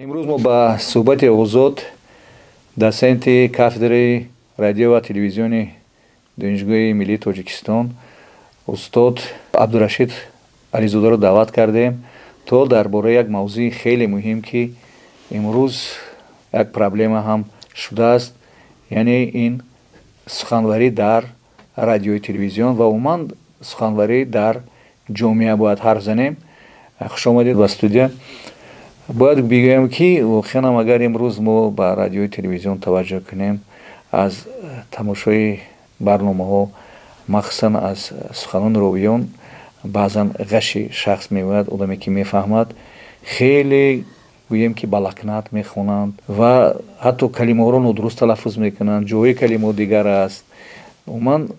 Имрӯз мо ба суҳбати озод доценти кафедраи радио ва телевизиони Донишгоҳи миллии Тоҷикистон устод Абдурашид Ализодаро даъват кардем, то дар бораи як мавзӯи хеле муҳим, ки имрӯз як проблема ҳам шудааст, яъне ин суханварӣ дар радиои телевизион ва умуман суханварӣ дар ҷомеа бояд ҳарф занем. Хуш омадед ба студия. Бояд бигӯям, ки воқеан агар имрӯз мо ба радиои телевизион таваҷҷӯҳ кунем, аз тамошои барномаҳо, махсусан аз суханони ровиён, баъзан ғаши шахс меояд. Одаме ки мефаҳмад, хеле гӯем ки ба лакнат мехонанд ва ҳатто калимаҳоро нодуруст талаффуз мекунанд, ҷои калимаҳо дигар аст. Умуман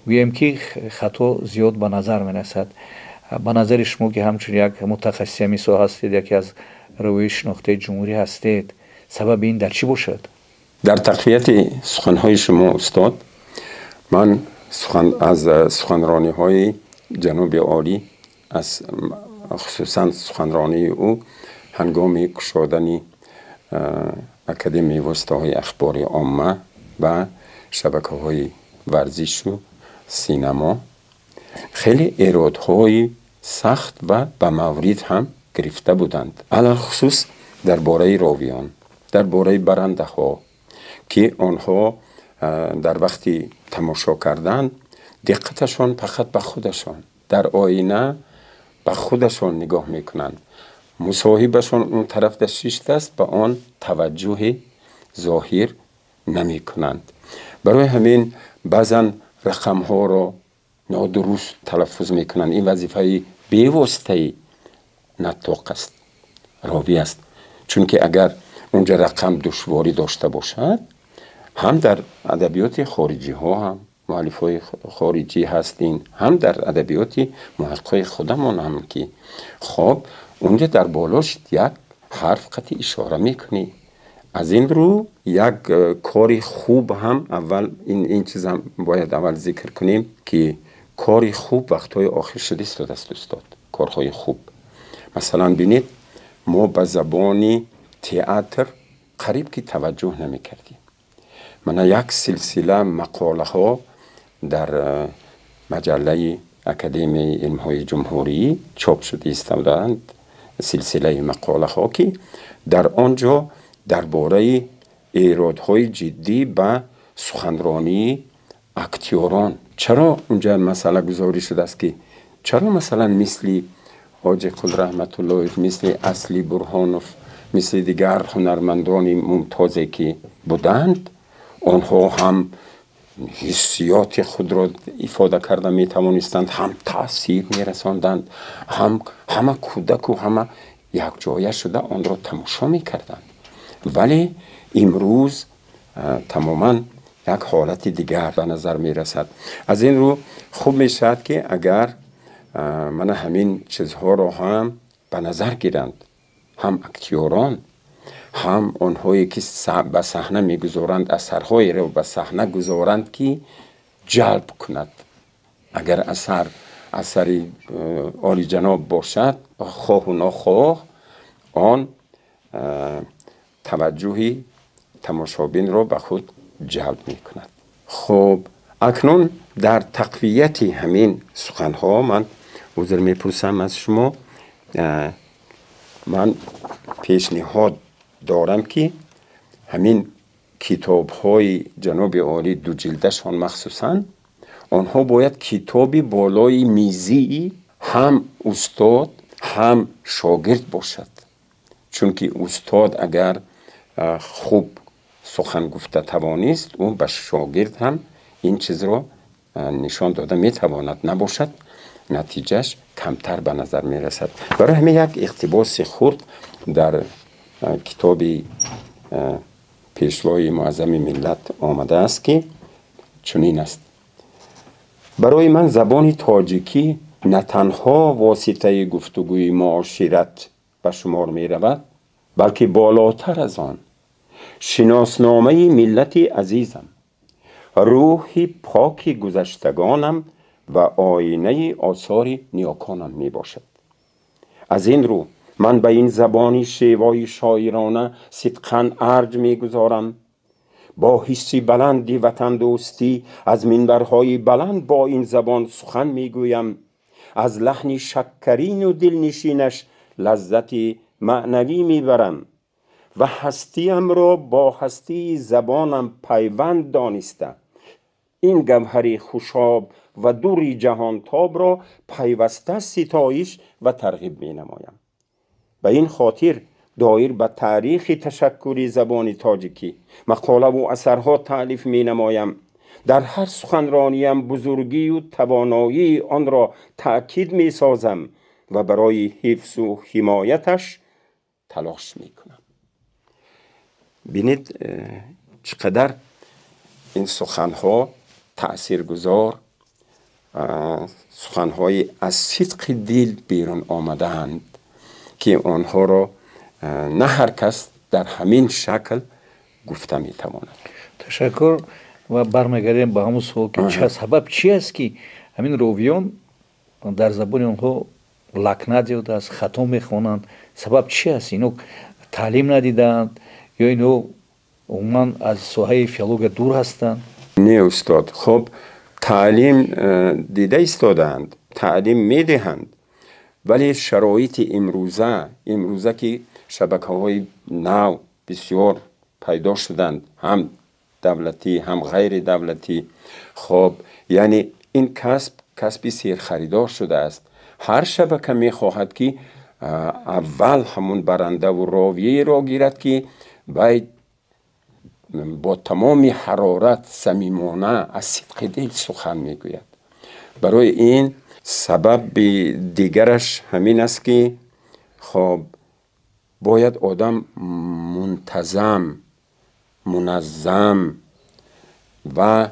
гӯем ки хато зиёд ба назар мерасад. Ба назари шумо, ки ҳамчун як мутахассиси ҳамин соҳа ҳастед, яке аз ровии шинохтаи ҷумҳурӣ ҳастед, сабаби ин дар чӣ бошад? Дар тақвияти суханҳои шумо, устод, ман аз суханрониҳои ҷаноби олӣ, аз хусусан суханронии ӯ ҳангоми кушодани Академияи воситаҳои ахбори омма ва шабакаҳои варзишу синамо хеле эродҳои сахт ва ба маврид ҳам гирифта буданд, алалхусус дар бораи ровиён, дар бораи барандаҳо, ки онҳо дар вақти тамошо кардан диққаташон фақат ба худашон, дар оина ба худашон нигоҳ мекунанд, мусоҳибашон он тараф шиштааст, ба он таваҷҷӯҳи зоҳир намекунанд. Барои ҳамин баъзан рақамҳоро нодуруст талаффуз мекунанд. Ин вазифаи бевоситаи наттоқ аст, ровӣ аст, чунки агар унҷа рақам душворӣ дошта бошад, ҳам дар адабиёти хориҷиҳо, ҳам муаллифҳои хориҷӣ ҳаст ин, ҳам дар адабиёти муҳаққиқҳои худамон ҳам, ки хоб унҷа дар болош як ҳарф қати ишора мекунӣ. Аз ин рӯ як кори хуб ҳам аввал ин чизам бояд аввал зикр кунем, ки кори хуб вақтҳои охир шуда истодааст, устод. Корҳои хуб, масалан, бинед, мо ба забони театр қариб ки таваҷҷӯҳ намекардем. Мана як силсила мақолаҳо дар маҷаллаи Академияи илмҳои ҷумҳурӣ чоп шуда истодаанд, силсилаи мақолаҳо, ки дар он ҷо дар бораи эродҳои ҷиддӣ ба суханронии актёрон. Чаро унҷа масъала гузорӣ шудааст, ки чаро, масалан, мисли Ҳоҷи Қул Раҳматуллоев, мисли Асли Бурҳонов, мисли дигар ҳунармандони мумтозе ки буданд, онҳо ҳам ҳиссиёти худро ифода карда метавонистанд, ҳам таъсир мерасонданд, ҳам ҳама кӯдаку ҳама якҷоя шуда онро тамошо мекарданд. Вале имрӯз тамоман як ҳолати дигар ба назар мерасад. Аз ин рӯ хуб мешавад, ки агар мана ҳамин чизҳоро ҳам ба назар гиранд, ҳам актёрон, ҳам онҳое ки ба саҳна мегузоранд, асарҳоеро ба саҳна гузоранд, ки ҷалб кунад. Агар асар асари олиҷаноб бошад, хоҳу нохоҳ он таваҷҷӯҳи тамошобинро ба худ ҷалб мекунад. Хуб, акнун дар тақвияти ҳамин суханҳо ман узр мепурсам аз шумо, ман пешниҳод дорам, ки ҳамин китобҳои ҷаноби олӣ, дуҷилдашон махсусан, онҳо бояд китоби болои мизии ҳам устод, ҳам шогирд бошад, чунки устод агар хуб сухан гуфта тавонист, ӯ ба шогирд ҳам ин чизро нишон дода метавонад, набошад, натиҷаш камтар ба назар мерасад. Барои ҳамин як иқтибоси хурд дар китоби Пешвои муаззами миллат омадааст, ки чунин аст: «Барои ман забони тоҷикӣ на танҳо воситаи гуфтугӯи муошират ба шумор меравад, балки болотар аз он шиносномаи миллати азизам, рӯҳи поки гузаштагонам ва оинаи осори ниёконам мебошад. Аз ин рӯ Ман ба ин забони шевои шоирона сидқан арҷ мегузорам. Бо ҳисси баланди ватандӯстӣ аз минбарҳои баланд бо ин забон сухан мегӯям. Аз лаҳни шаккарину дилнишинаш лаззати маънавӣ мебарам ва ҳастиамро бо ҳастии забонам пайванд дониста, ин гавҳари хушоб ва дури ҷаҳонтобро пайваста ситоиш ва тарғиб менамоям. Ба ин хотир доир ба таърихи ташаккури забони тоҷикӣ мақолаву асарҳо таълиф менамоям. Дар ҳар суханрониям бузургию тавоноии онро таъкид месозам ва барои ҳифзу ҳимояташ талош мекунам. Бинед, чӣ қадар ин суханҳо таъсиргузор, суханҳои аз сидқи дил берун омадаанд, ки онҳоро на ҳар кас дар ҳамин шакл гуфта метавонад. Ташаккур. Ва бармегардем ба ҳамон суол, ки сабаб чи аст, ки ҳамин ровиён дар забони онҳо лакнат зиёд аст, хато мехонанд. Сабаб чи аст? Ино таълим надидаанд ё ино умуман аз соҳаи филология дур ҳастанд? Не, устод, хуб, таълим дида истодаанд, таълим медиҳанд, вале шароити имрӯза, ки шабакаҳои нав бисёр пайдо шуданд, ҳам давлатӣ, ҳам ғайридавлатӣ, хоб, яъне ин касб касби серхаридор шудааст. Ҳар шабака мехоҳад, ки аввал ҳамун барандаву ровиеро гирад, ки вай бо тамоми ҳарорат, самимона, аз сидқи дил сухан мегӯяд. Барои ин сабаби дигараш ҳамин аст, ки хоб, бояд одам мунтазам, муназзам ва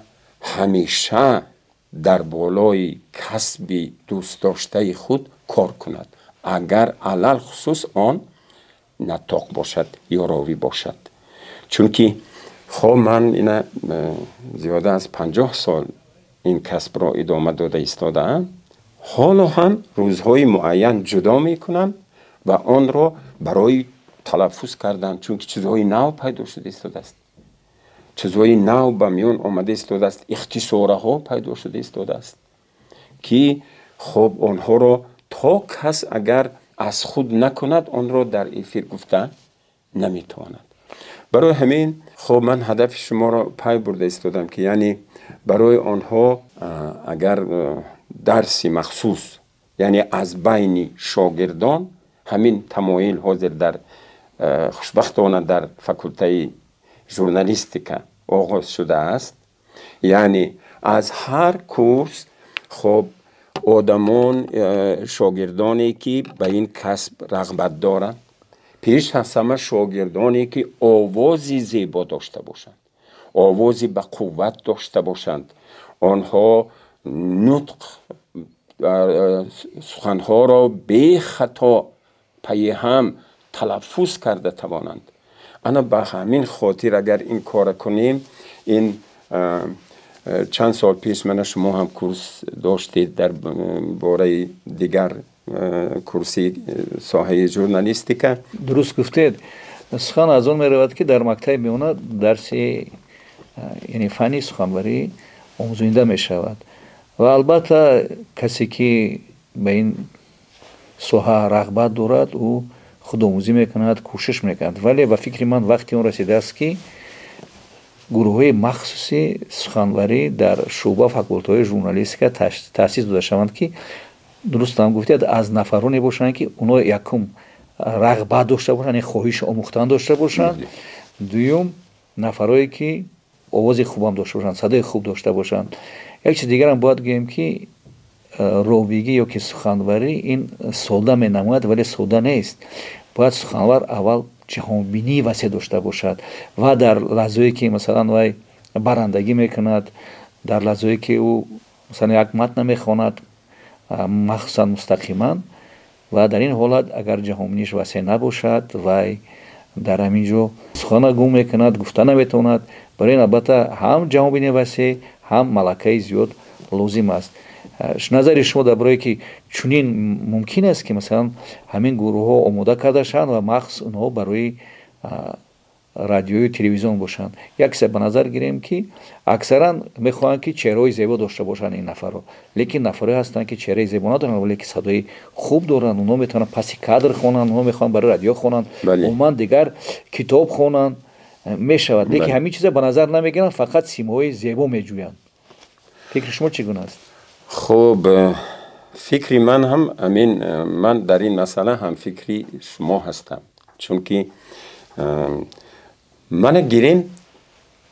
ҳамеша дар болои касби дӯстдоштаи худ кор кунад, агар алалхусус он наттоқ бошад ё ровӣ бошад. Чунки хоб, ман ина зиёда аз 50 сол ин касбро идома дода истодаам. Ҳоло ҳам рӯзҳои муайян ҷудо мекунам ва онро барои талаффуз кардан, чунки чизҳои нав пайдо шуда истодааст, чизҳои нав ба миён омада истодааст, ихтисораҳо пайдо шуда истодааст, ки хоб, онҳоро то кас агар аз худ накунад, онро дар эфир гуфта наметавонад. Барои ҳамин, хоб, ман ҳадафи шуморо пай бурда истодам, ки яъне барои онҳо агар дарси махсус, яъне аз байни шогирдон, ҳамин тамоил ҳозир дар хушбахтона дар факултаи журналистика оғоз шудааст, яъне аз ҳар курс, хоб, одамон, шогирдоне, ки ба ин касб рағбат доранд, пеш аз ҳама шогирдоне, ки овози зебо дошта бошанд, овози ба қувват дошта бошанд, онҳо нутқ, суханҳоро бехато пайи ҳам талаффуз карда тавонанд. Ана ба ҳамин хотир агар ин кора кунем, ин чанд сол пеш мана шумо ҳам курс доштед дар бораи дигар курси соҳаи журналистика. Дуруст гуфтед. Сухан аз он меравад, ки дар мактаби миёна дарси, яъне фанни суханварӣ омӯзонида мешавад ва албатта касе, ки ба ин соҳа рағбат дорад, ӯ худомӯзӣ мекунад, кӯшиш мекунад. Вале ба фикри ман, вақти он расидааст, ки гурӯҳҳои махсуси суханварӣ дар шӯъба, факултаҳои журналистика таъсис дода шаванд, ки дурустам гуфтед, аз нафароне бошанд, ки оно якум рағбат дошта бошанд, яъне хоҳиши омӯхтан дошта бошанд, дуюм нафарое, ки овози хубам дошта бошанд, садои хуб дошта бошанд. Як чиз дигарам бояд гӯем, ки ровигӣ ё ки суханварӣ ин сода менамояд, вале сода нест. Бояд суханвар аввал ҷаҳонбинии васеъ дошта бошад ва дар лаҳзое, ки масалан вай барандагӣ мекунад, дар лаҳзое, ки ӯ масалан як матна мехонад, махсусан мустақиман, ва дар ин ҳолат агар ҷаҳонбиниш васеъ набошад, вай дар ҳамин ҷо сухана гум мекунад, гуфта наметавонад. Барои ин албатта ҳам ҷаҳонбинии васеъ, ҳам малакаи зиёд лозим аст. Назари шумо дар бораи ки чунин мумкин аст, ки масалан ҳамин гурӯҳҳо омода карда шаванд ва махсус онҳо барои радиою телевизион бошанд? Як чизе ба назар гирем, ки аксаран мехоҳанд, ки чеҳраҳои зебо дошта бошанд ин нафарҳо, лекин нафарҳое ҳастанд, ки чеҳраи зебо надоранд, вале ки садои хуб доранд. Онҳо метавонанд паси кадр хонанд, онҳо мехоҳанд барои радио хонанд, умуман дигар китоб хонанд мешавад, лекин ҳамин чиза ба назар намегиранд, фақат симоҳои зебо меҷӯянд. Фикри шумо чӣ гуна аст? Хуб, фикри ман ҳам ҳамин, ман дар ин масъала ҳамфикри шумо ҳастам, чунки мана гирем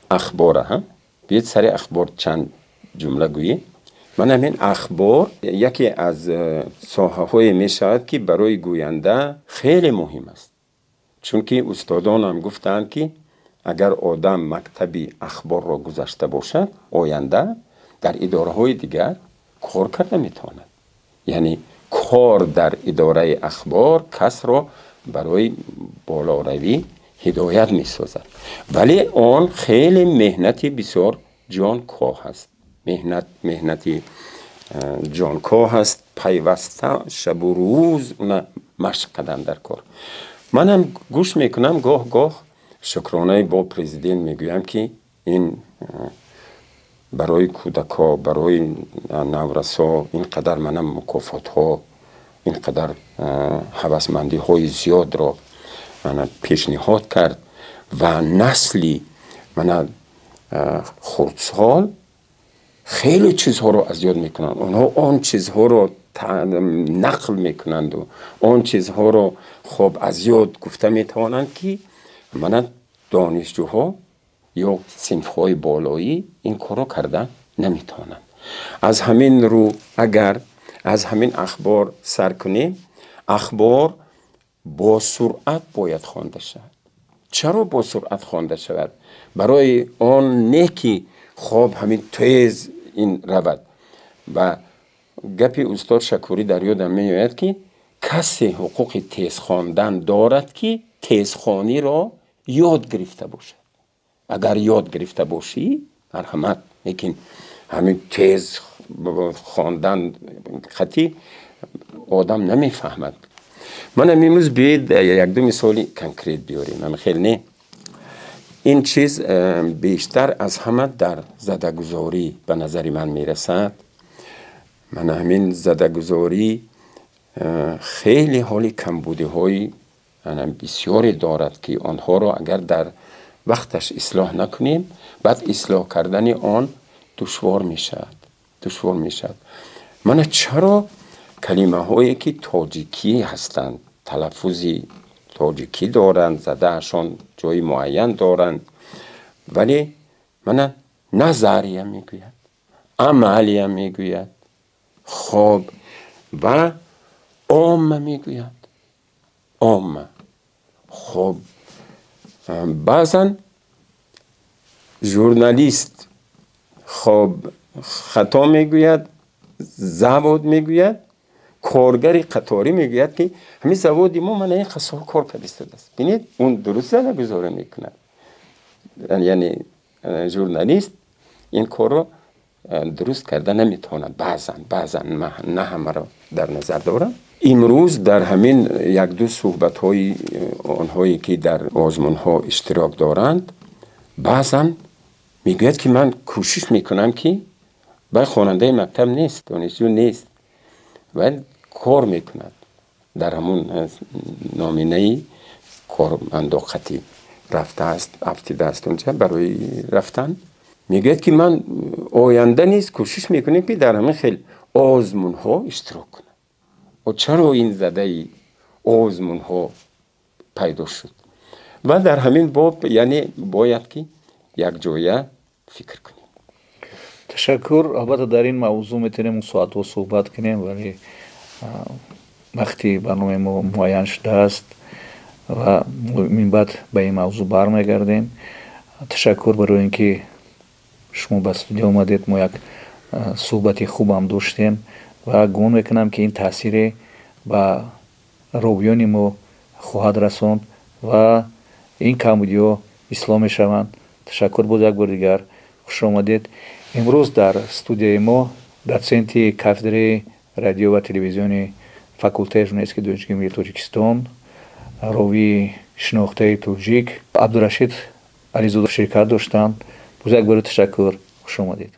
ахбора, биёед сари ахбор чанд ҷумла гӯем. Ман ҳамин ахбор яке аз соҳаҳое мешавад, ки барои гӯянда хеле муҳим аст, чунки устодонам гуфтаанд, ки агар одам мактаби ахборро гузашта бошад, оянда дар идораҳои дигар кор карда метавонад. Яъне кор дар идораи ахбор касро барои болоравӣ ҳидоят месозад, вале он хеле меҳнати бисёр ҷонкоҳ аст, меҳнати ҷонкоҳ аст, пайваста шабу рӯз уна машқ кардан дар кор. Манам гӯш мекунам гоҳ гоҳ, шукронаи бо президент мегӯям, ки ин барои кӯдакҳо, барои наврасо ин қадар мана мукофотҳо, ин қадар ҳавасмандиҳои зиёдро мана пешниҳод кард ва насли мана хурдсол хеле чизҳоро аз ёд мекунанд. Онҳо он чизҳоро нақл мекунанду он чизҳоро хоб аз ёд гуфта метавонанд, ки мана донишҷӯҳо ё синфҳои болоӣ ин корро карда наметавонанд. Аз ҳамин рӯ, агар аз ҳамин ахбор сар кунем, ахбор бо суръат бояд хонда шавад. Чаро бо суръат хонда шавад? Барои он не, ки хоб ҳамин тез ин равад. Ва гапи устод Шакурӣ дар ёдам меояд, ки касе ҳуқуқи тез хондан дорад, ки тезхониро ёд гирифта бошад. Агар ёд гирифта бошӣ, марҳамат, лекин ҳамин тез хондан хати одам намефаҳмад. Манам имрӯз биёед якду мисоли конкрет биёрем. Ам хел не, ин чиз бештар аз ҳама дар задагузорӣ ба назари ман мерасад. Мана ҳамин задагузорӣ хеле ҳоли камбудиҳои бисёре дорад, ки онҳоро агар дар вақташ ислоҳ накунем, баъд ислоҳ кардани он душвор мешавад, душвор мешавад. Мана чаро калимаҳое, ки тоҷикӣ ҳастанд, талаффузи тоҷикӣ доранд, задаашон ҷои муайян доранд, вале мана назария мегӯяд, амалия мегӯяд, хоб ва омма мегӯяд, омма. Хоб, баъзан журналист хоб хато мегӯяд, завод мегӯяд, коргари қаторӣ мегӯяд, ки ҳамин заводи мо мана ин қасор кор карда истодааст. Бинед, он дуруст задагузорӣ мекунад, яъне журналист ин корро дуруст карда наметавонад баъзан, баъзан, на ҳамаро дар назар дорам. Имрӯз дар ҳамин якду суҳбатҳои онҳое, ки дар озмунҳо иштирок доранд, баъзан мегӯяд, ки ман кӯшиш мекунам, ки бай хонандаи мактаб нест, донишҷӯ нест, вай кор мекунад, дар ҳамун номинаи кормандоқатӣ рафтааст, афтидааст унҷа барои рафтан. Мегӯяд, ки ман оянда низ кӯшиш мекунем, ки дар ҳамин хел озмунҳо иштирок кунам. Чаро ин задаи озмунҳо пайдо шуд? Ва дар ҳамин боб, яъне бояд ки якҷоя фикр кунем. Ташаккур. Албатта, дар ин мавзӯъ метавонем соатҳо суҳбат кунем, вале вақти барномаи мо муайян шудааст ва минбаъд ба ин мавзӯъ бармегардем. Ташаккур барои ин ки шумо ба студия омадед. Мо як суҳбати хубам доштем ва гумон мекунам, ки ин таъсире ба ровиёни мо хоҳад расонд ва ин камбудиҳо ислоҳ мешаванд. Ташаккур боз як бори дигар, хушомадед. Имрӯз дар студияи мо Дотсенти кафедраи радио ва телевизиони факултаи журналистики Донишгоҳи миллии Тоҷикистон, ровии шинохтаи тоҷик Абдурашид Ализода ширкат доштанд. Боз як бори ташаккур, хуш омадед.